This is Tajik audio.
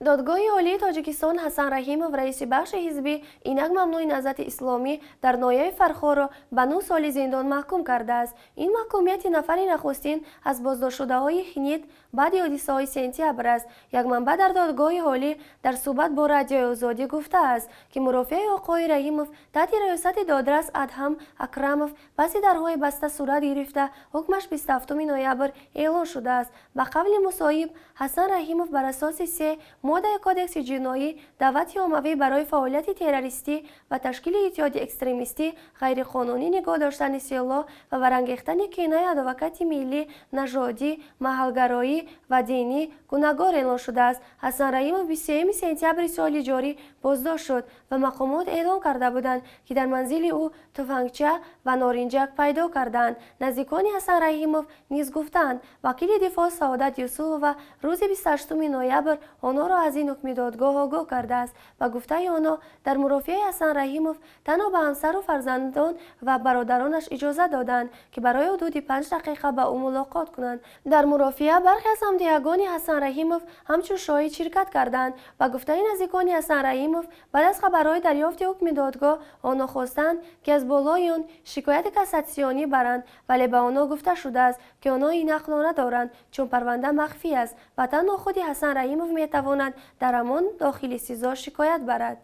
Додгоҳи Олии Тоҷикистон Ҳасан Раҳимов, раиси бахши ҳизбӣ инак мамнӯи Наҳзати Исломӣ дар ноҳияи Фархорро ба 9 соли зиндон маҳкум кардааст. Ин маҳкумияти нафари нахустин аз боздоштшудаҳои ХНИТ баъди ҳодисаҳои сентябр аст. Як манбаъ дар Додгоҳи Олӣ дар суҳбат бо Радиои Озодӣ гуфтааст, ки мурофиаи оқои Раҳимов таҳти раёсати додрас Адҳам Акрамов паси дарҳои баста сурат гирифта, ҳукмаш 27 ноябр эълон шудааст. Ба қавли мусоҳиб, Ҳасан Раҳимов бар асоси се моддаи Кодекси ҷиноӣ: даъвати оммавӣ барои фаъолияти террористӣ ва ташкили иттиҳоди экстремистӣ, ғайриқонунӣ нигоҳ доштани силоҳ ва барангехтани кинаю адовати миллӣ, нажодӣ, маҳалгароӣ ва динӣ гунаҳгор эълон шудааст. Ҳасан Раҳимов 23 сентябри соли ҷорӣ боздошт шуд ва мақомот эълон карда буданд, ки дар манзили ӯ туфангча ва норинҷак пайдо кардаанд. Наздикони Ҳасан Раҳимов низ гуфтаанд, вакили дифоъ Саодат Юсупова рӯзи 28 ноябр онҳоро аз ин ҳукми додгоҳ огоҳ кардааст. Ба гуфтаи онҳо, дар мурофиаи Ҳасан Раҳимов танҳо ба ҳамсару фарзандон ва бародаронаш иҷоза доданд, ки барои ҳудуди 5 дақиқа ба ӯ мулоқот кунанд. Дар мурофиа бархе аз ҳамдиҳагони Ҳасан Раҳимов ҳамчун шоҳид ширкат карданд. Ба гуфтаи наздикони Ҳасан Раҳимов, баъд аз хабарҳои дарёфти ҳукми додгоҳ онҳо хостанд, ки аз болои он шикояти кассатсионӣ баранд, вале ба онҳо гуфта шудааст, ки онҳо ин ҳақро надоранд, чун парванда махфӣ аст ва танҳо худи Ҳасан Раҳимов метавонад дар ҳамон дохили СИЗО шикоят барад.